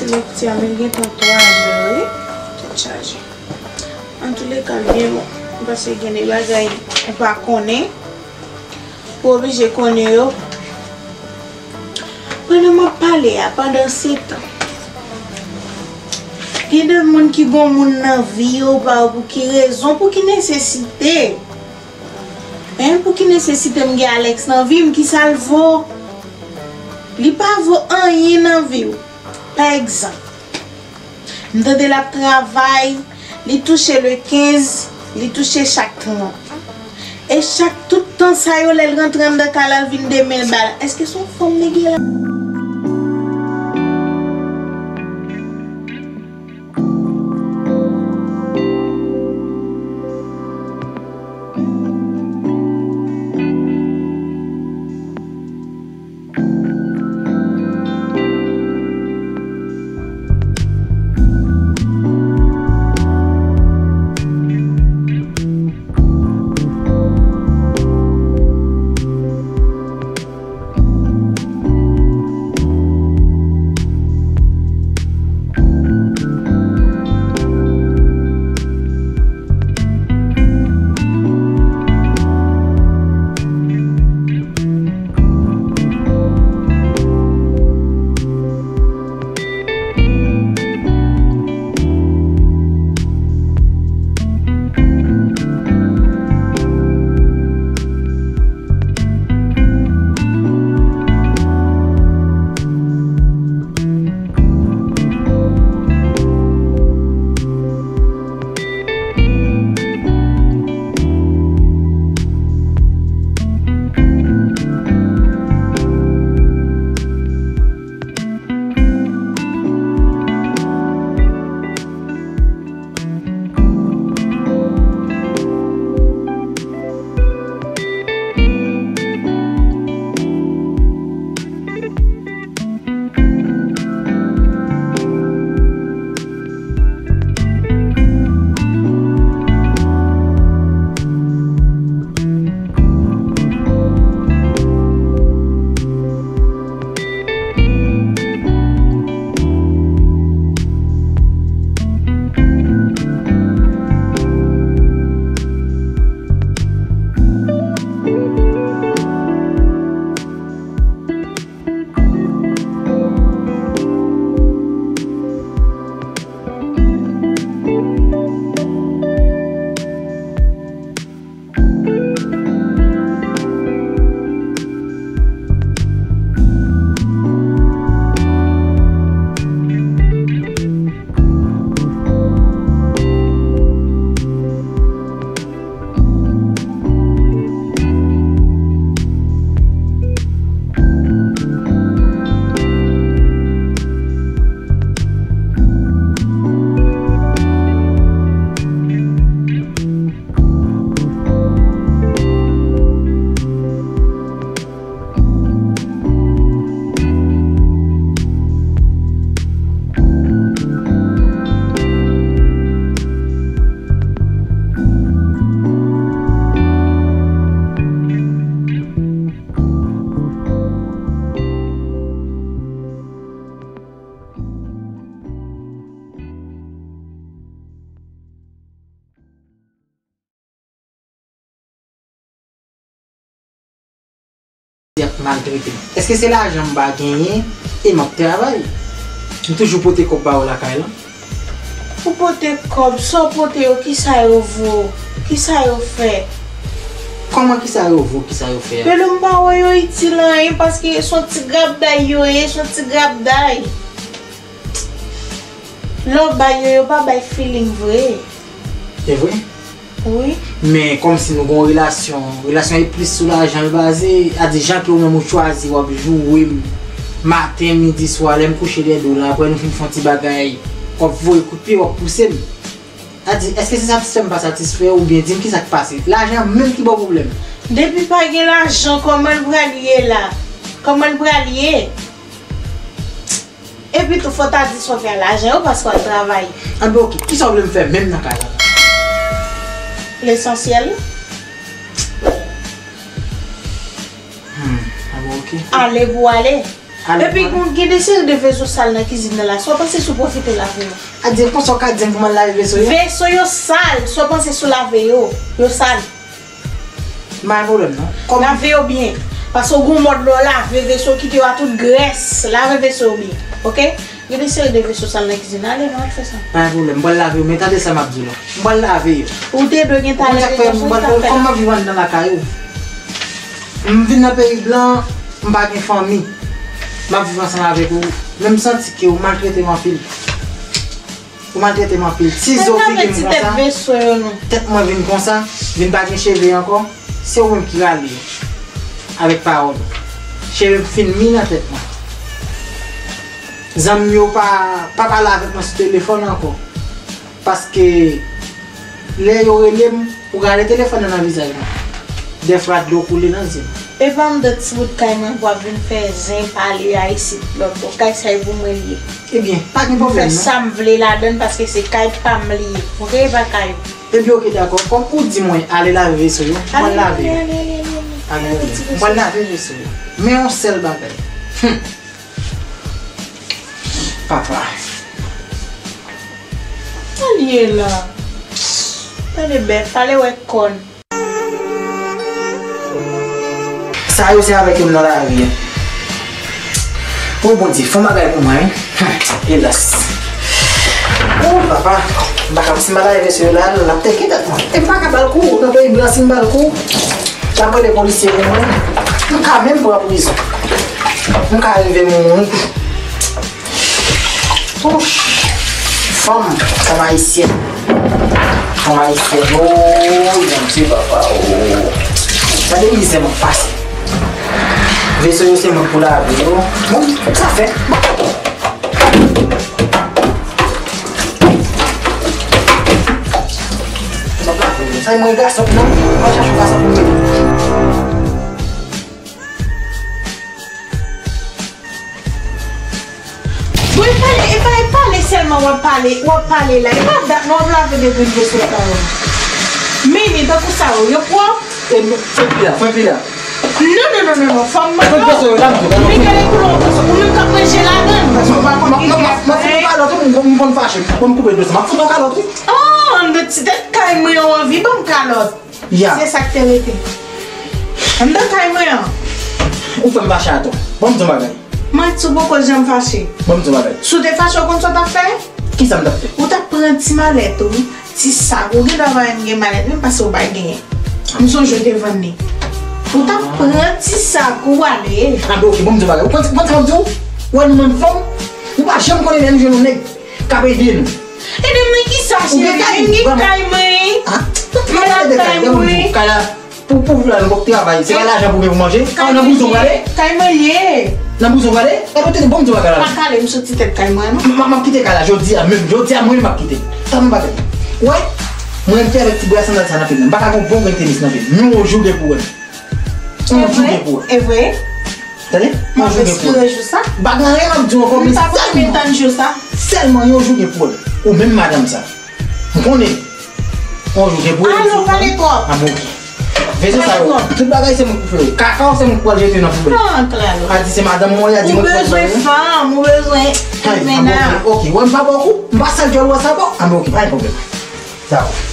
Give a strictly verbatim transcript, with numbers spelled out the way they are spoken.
Lekti a, men gen tan twa zè, wi. Tèt chaje. Antouleka, l byen bon. M panse gen de bagay ou pa konnen. Ou oblije konnen yo. Pandan m ap pale a, pandan se tan, gen de moun ki gon moun nan vi yo, pa pou ki rezon, pou ki nesesite. Hein, pou ki nesesite m gen Alex nan vi m, ki sa l vo? Li pa vo anyen nan vi w. Pa egzanp, m tande l ap travay, li touche le kenz, li touche chak trant. E chak tout tan sa yo, lè l rantre anndan kay la, l vin de mil ba l. Èske se yon fanm nèg la? Y ap maltrete m. Èske se lajan m pa genyen e m ap travay? M toujou pote kòb ba yo lakay lan. Ou pote kòb, sa w pote yo, kisa yo vo, kisa yo fè? Kòman kisa yo vo, kisa yo fè a? Pelo m pa wè yo itil anyen, paske se yon ti grabday yo ye, se yon ti grabday. Lè w bay yo, yo pa bay feeling vre. E vre? Wi. Men kòmsi nou gen yon relasyon, relasyon e plis sou lajan l baze, a di jan ke ou menm ou chwazi w ap joure m maten, midi, swa, lè m kouche dèyè do la, apre nou fin fè yon ti bagay, w ap voye kout pye, w ap pouse m. A di, èske se satisfè m pa satisfè w, oubyen di m kisa k pase? Lajan menm ki ba w pwoblèm. Depi pa gen lajan, kòman l pral ye la? Kòman l pral ye? Epi tou, fò w ta di sa w fè a lajan yo, paske w al travay. Anben, oke. Kisa w vle m fè menm nan kay la? Lesansyèl. Hmm, anben, oke. Ale pou ale. Epi gen de seri de veso sal nan kizin nan la, sa w panse si w pwofite lave yo? A di konsa w ka di m pou m al lave veso yo? Veso yo sal, sa w panse si w lave yo? Yo sal. M pa gen pwoblèm non. Lave yo byen. Paske w gen yon mòd lè w lave veso kite yo a tout grès. Lave veso yo byen. Oke? Gen de seri de veso sal nan kizin nan. Ale non, al fè sa. Pa gen pwoblèm. M pral lave yo. Men tande sa m ap di w la. M pral lave yo. Ou te dwe gen talè. Ou konn sa k fè m pral, kòm m ap viv anndan lakay ou. M vin nan peyi blan, m pa gen fanmi. M ap viv ansanm avèk ou. Men m santi ke ou maltrete m anpil. Ou maltrete m anpil. Ti zo figi m konsa. Tèt mwen vin konsa, vin pa gen cheve ankò. Se ou menm ki rale yo avèk pawòl ou. Cheve m fin mi nan tèt mwen. Zanmi m yo pa, pa pale avèk mwen sou telefòn ankò. Paske lè yo rele m, ou gade telefòn nan nan vizaj mwen. Dèfwa dlo koule nan zye m. E pa anndan ti bout kay mwen pou w ap vin fè zen pale a isit lòt bò. Kay sa e pou mwen li ye. Ebyen, pa gen pwoblèm non. Mwen fè sa m vle ladan l paske se kay pa m li ye. Oke, e pa kay ou. Ebyen, oke, dakò. Kòm ou di mwen ale lave veso yo, m pral lave yo. Ale, ale, ale, ale. Ale, ale. M pral lave veso yo. Men yon sèl bagay. Hum. Papa. Sa l ye la? Tande bèf, ale wè kòn. Sa yo se avèk yo m nan lari a. O Bondye, fè yon bagay pou mwen wi. Hum, elas. O papa, m pa ka, si m pa lave veso yo la, l ap teke tèt mwen. E m pa ka ba l kou nan peyi blan, si m ba l kou, l ap rele polisye pou mwen. M ka menm pran prizon. M ka rive mouri. Ouch. Fanm, fanm ayisyèn. Fanm ayisyèn. O Bondye, papa, o. Gade mizè m ap pase. Veso yo se mwen pou lave yo. Bon, sa fèt. Bon. Sa mwen gason, non? Mwen chache gason pou mwen. Bon, e pale, e pa, e pale sèlman w ap pale, w ap pale la. E pa dat non w ap lave de grenn veso sa yo. Mini, tankou sa yo, yo pwòp? E, fè pi la, fè pi la. Non, non, non, non, non, fò m mande w. Fè veso yo la, m di w, gade. Men gade koulè yon veso. Ou menm k ap manje ladann. M ap fout yon kalòt, wi, m, m konn fache. M konn koupe dosye. M ap fout yon kalòt, wi. Oh, anndan ti tèt kay mwen, w anvi ban m kalòt. Ya. Se sa k te rete. Anndan kay mwen an. Ou fè m fache atò. Ban m di w bagay. Mwen di w poko janm fache. Ban m di w bagay. Si w te fache, w konn sa w t ap fè? Kisa m t ap fè? Ou t ap pran ti malèt ou, ti sak ou. Gen dwa pa menm gen malèt menm paske w pa genyen. M sonje w te vann li. Ou t ap pran ti sak ou ale. A, ben, oke, ban m di w bagay. Ou konn, ou konn sa m ap di w? Ou wè nou menm fanm, nou pa janm konnen lè nou jwenn yon nèg k ap ede nou. Ede m nan kisa, cheri? M gen kay mwen. M ap kay mwen. Kay la, pou, pou viv la, nou pap travay. Se pa lajan pou gen pou manje. Nan bouzon w prale? Kay mwen ye. Nan bouzon w prale? Epi tande, ban m di w bagay la. Pa kale m sou ti tèt kay mwen, non. M, m, m ap kite kay la, jodi a menm. Jodi a menm m ap kite. Tann yon bagay. Ou wè? Mwen menm ki avèk ti bwa sandal sa nan pye m nan. M pa ka gen yon bon grenn tenis nan pye m. Yon jou gen pou wè m. Yon jou gen pou wè m. E vre? Tande? Yon jou gen pou wè m. M pa gen anyen m ap di w ankò, men sèlman, sèlman yon jou gen pou wè m. Ou menm madanm sa. M konnen. Yon jou gen pou wè m. Alo, pale twòp. A, bon, oke. Veso sa yo, tout bagay se mwen k pou fè yo. Kaka w se mwen k pral jete nan poubèl. A di se madanm mwen, a di mwen k pral fè yo. Ou bezwen fanm, ou bezwen mennaj. Oke, wè m pa ba w kou, m pa sal djòl wè sa ba w. A, bon, oke, pa gen pwoblèm. Sa w.